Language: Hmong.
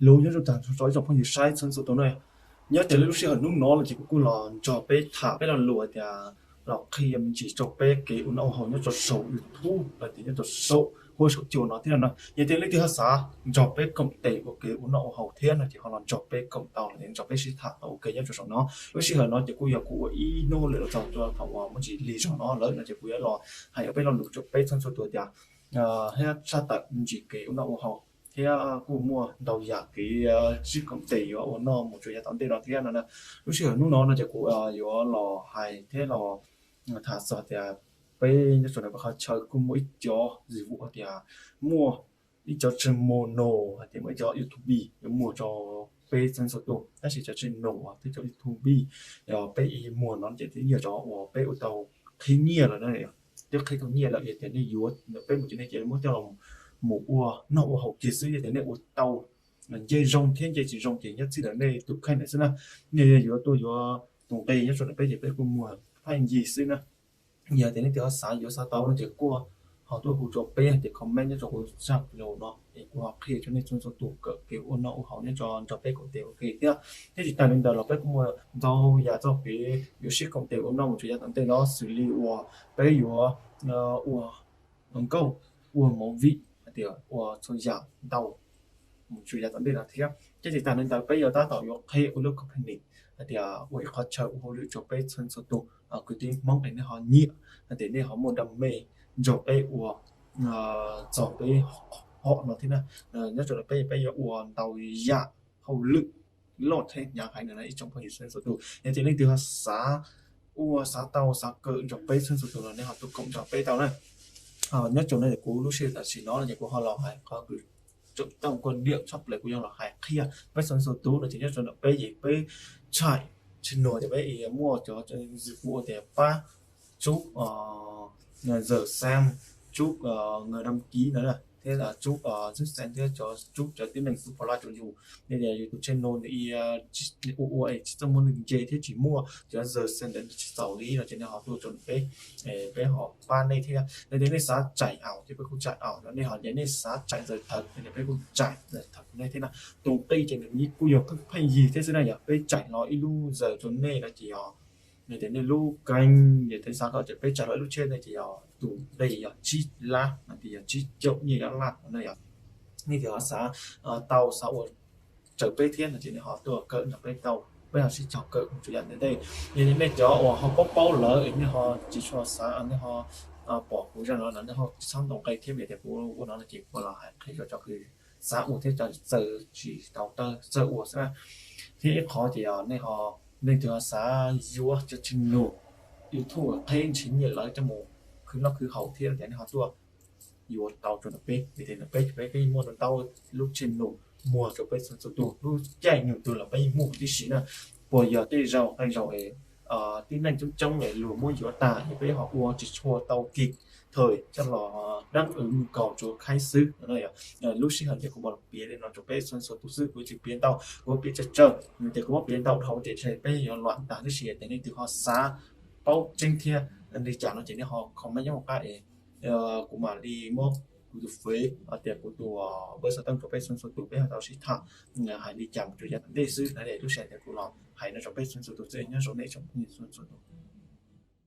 lus nyob rau tag rau ib tsoom phooj ywg saib txhua txhua tus na. Nyob tias lub sij hawm hnub no no ces kuv kuj los nrog peb tham peb lo lus hais tias los qhia me ntsis rau peb kev ua noj ua haus nyob rau saum YouTube los tias nyob rau saum huab saum cua no thiab no. Yog tias leej twg ho xav nrog peb koom tes ua kev ua noj ua haus thiab no ces ho los nrog peb koom tau los tias nrog peb sib tham tau ua ke nyob rau saum no. Lub sij hawm no ces kuj yog kuv ua ib hnub lawm los txog rau thaum uas muaj ntsis lig zog no lawm no ces kuv yuav los hais peb lo lus rau peb txhua txhua tus tias thiab tshaj tawm me ntsis kev ua noj ua haus thiab kuj muaj ntau yam kev sib koom tes yuav ua noj mus rau yav tom ntej no thiab no na. Lub sij hawm hnub no no ces kuv yuav los hais thiab los tham txog tias peb nyob rau ntawm peb qhov chaw kuj muaj ib cov zwm vus hais tias muaj ib cov channel no hais tias muaj ib cov YouTube yuav muag rau peb txhua txhua tus, tab sis cov channel thiab cov YouTube peb muag no ces twb yog cov uas peb ua tau qhib nyiaj lawm na. Twb qhib tau nyiaj lawm yog tias nej yuav ntawm peb mus ces nej cia li muab coj los mus ua noj ua haus kiag xwb. Yog tias nej ua tau nce zoo thiab nce tsis zoo ces nyob txij ntawm nej tus kheej lawm xwb na. Nej yuav tuaj yuav tus nqi nyob rau ntawm peb ces peb kuj muag pheej yig xwb na. Yog tias nej twb ho xav yuav xav tau no ces kuj ho tuaj hu rau peb hais tias comment nyob rau hauv zaj video no es kuv ho qhia rau nej txhua txhua tus kawm kev ua noj ua haus nyob rau nrog peb koom tes ua ke thiab. Thiab tsis tas li ntawd los peb kuj muaj ntau yam txoj kev yuav sib koom tes ua noj mus rau yav tom ntej no xws li uas peb yuav ua nkauj, ua movie hais tias ua txhua yam ntau mus rau yav tom ntej no thiab. Thiab tsis tas li ntawd peb yuav tab tom yuav qhib ua lub company hais tias ua ib qhov chaw ua hauj lwm rau peb txhua txhua tus kwv tij Hmoob es nej ho nyiam hais tias nej ho muaj đam mê nrog peb ua txog peb hom no thiab na. Nyob rau peb peb yuav ua ntau yam hauj lwm loj thiab hnyav heev no na ib tsoom phooj ywg txhua txhua tus. Yog tias leej twg ho xav ua xav tau xav kawm nrog peb txhua txhua tus los nej ho tuaj koom nrog peb tau na. Nyob rau no kuv lub sij hawm tam sim no no ces kuv ho los hais qhov kws tseem tau koj diam tshaj plaws kuv yuav los hais qhia peb txhua txhua tus no ces nyob rau ntawm peb ces peb tshaj channel ces peb muaj cov zwm vus tias pab tsub zam xam, tsub nws đăng ký no thiab tsub zam xam thiab cov tsub cov tib neeg xub pov laj rau yus. Yog tias yus tus channel nws ua ua es tsis txawj muaj neeg nce thiab tsis muaj cov zam xam ntawd tsis txaus li no ces nej ho tuaj rau ntawm peb, peb ho pab nej thiab. Yog tias nej xav tsaim aus ces peb kuj tsaim aus no, nej ho tias nej xav tsaim zam thawv no ces peb kuj tsaim zam thawv nej thiab na. Tus nqi ces nws kuj yog pheej yig thiab xwb na, yog peb tsaim los ib lub zam rau nej no ces yog, yog tias nej lub keeb yog tias xav kom tias peb tsaim los ib lub tsheb no ces yog tus nqi yog tsib lab no ces yog tsib caug nyiaj Nyab Laj no yog. Nej tias ho xav tau xav ua raws peb thiab no ces nej ho tuaj kawm nrog peb tau, peb ho sib cog kawm mus rau yav tom ntej. Yog nej cov uas ho paub paub lawm nej ho tsis tshua xav, nej ho pom kuv zaj no no nej ho tsis txhob ntaus nqi thiab, vim tias kuv ua no no ces kuv los hais qhia rau cov kws xav ua thiab cov txawj tsis tau tawg txawj ua xwb na. Thiab ib qhov ces yog nej ho, nej twg ho xav yuav cov channel YouTube qhib nrhiav nyiaj lawv coj mus khwv noj khwv haus thiab no ces nej ho tuaj yuav tau rau ntawm peb, vim tias ntawm peb peb yeej muaj ntau lub channel muag rau peb txhua txhua tus, lub caij nyoog twg los peb yeej muaj huv tib si na. Puas yog tej zaum tej zaum tib neeg coob coob es luag muab yuav tag es peb ho ua tsis tshua tau kis thawj coj los đáp ứng nhu cầu rau khaib xwb no. Lub sij hawm ces kuv mam los piav li no rau peb txhua txhua tus xwb, kuv tsis piav ntau, kuv piav tsawg tsawg ces kuv muab piav ntau dhau ces peb yuav luam tag tib si. Ces nej twg ho xav paub tseeb thiab li cas no ces nej ho comment nyob hauv qab es kuv mam li muab kuv tus Face tias kuv tus npawb xov tooj rau peb txhua txhua tus, peb ho tau sib tham hais li cas mus rau yav tom ntej xwb na. Lub sij hawm tias kuv los hais no rau peb txhua txhua tus xwb, nyob zoo nej tsoom phooj ywg txhua txhua tus.